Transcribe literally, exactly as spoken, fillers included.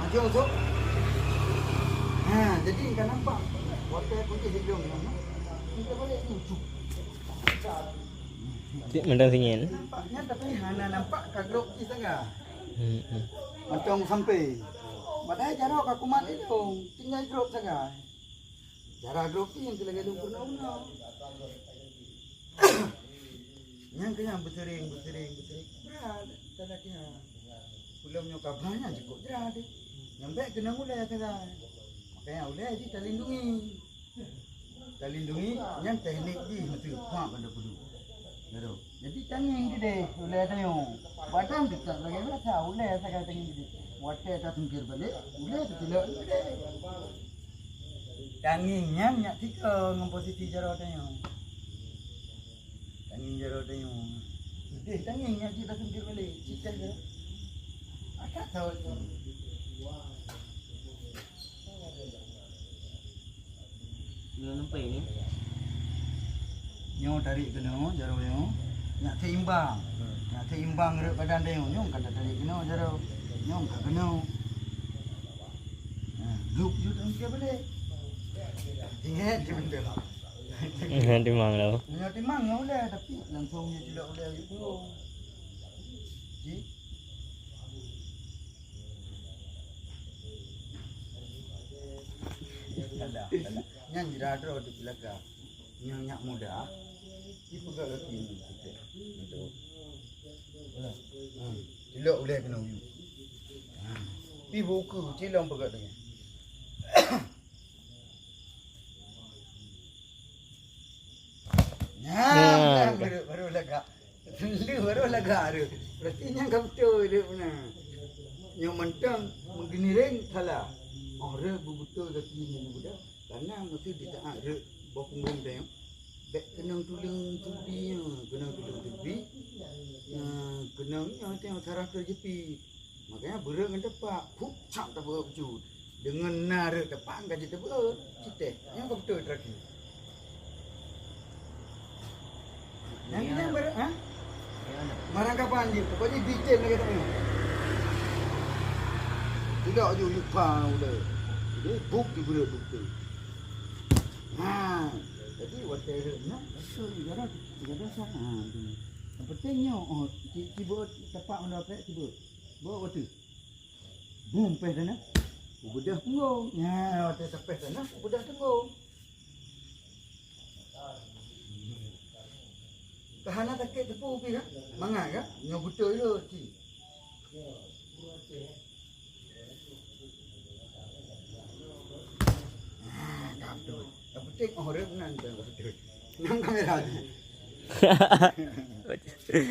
Jom, Sob. Ha, jadi ka nampak. Watèe kunci hidung nyoe. Kita balik ni. Cit mandang singin. Nampak nyan, tapi hana nampak ka grob jih sagai. Hmm, hmm. Mantong sampai. Padahai jaroe ka kumat hidung, tinggai grob sagai. Cara grob jih nyang lagèe lôn peurunoe-unoe. Nyang keuh nyang beuseuring, beuseuring, beuseuring. Brat, tanda keuh. Peulom nyoe ka ba nyan cukôp jrat deh. Nyang bèk keunong ulèe sagai. Makanya ulèe jih talindungi. Talindungi, nyan teknik jih meuteupah pada peudeuh. Baru. Jadi tangieng keudeh ulèe tanyoe. Badan teutab lagèe biasa, ulèe sagai tangieng keudeh. Watèe tasungkir balek, ulèe teutilok keudeh. Tangieng nyan nyak tiga ngon posisi jaroe tanyoe. Tangieng jaroe tanyoe. Udeh tangieng nyan cit tasungkir balek. Cit dah jaroe. Akat sawat tu. Nyoe nampai ni. Nyoe tarék keunoe jaroe nyoe. Nyak seimbang. Nyak seimbang rot badan tanyoe. Nyoe ka tarék keunoe jaroe. Nyoe ka keunoe. Ha, lhôk jeuet lam keubalek. Ingat je benda. Nyan timang lah. Nyoe timang nyoe ulèe, tapi langsung je cilok ulèe je pun. Ji? Nyan jira droe di belakang. Nyoe nyak muda, jipeugah gaki nyoe sikét. Beutôi. Hmm. Cilok ulèe keunoe u yup. Hmm. Pi buku, cilong peugah teungoh. Nah, nah, baru, baru lagak. Lheueh baru lagak tu. Berarti nyan ka beutôi tu beuna. Nyoe mantong meugeuniréng salah. Oh, rhot beubeutôi gaki nyan budak. Karena meusti jitaát rhot boh punggong tanyoe. Bèk keunong tuleueng teubi nyoe, keunong tuleueng teubi. Nyoe keunong nyoe tanyoe sarah keu jeupit. Makanya beureueng ngon tepak, pup, cap tapeugot bacut. Deungon na rhot tepak ka jiteupeue, citeh. Nyan ka beutôi terakhir. Nyan, nyan barang, ha? Barang kapan jih? Pokoknya bitin lagèe tanyoe. Tidak ju lupa udah. Jadi buk di beureueng buk tu. Ha. Jadi watèe rhot nyan, beutôi jaroe, jaroe sah. Ha, tu. Yang penting nyoe, oh, ci-, cibeuet tepak mandua trek cibeuet. Bawa watèe. Bum, pèh tanah. Ubeudah punggong. Nya, watèe tapèh tanah, ubeudah punggong. Ka hana sakét teupeu pih, kan? Mangat, kan? Nyoe beutôi rhot, ci. Ah, ka beutôi. Yang penting orang nan tu beutôi. Nang kamera ni.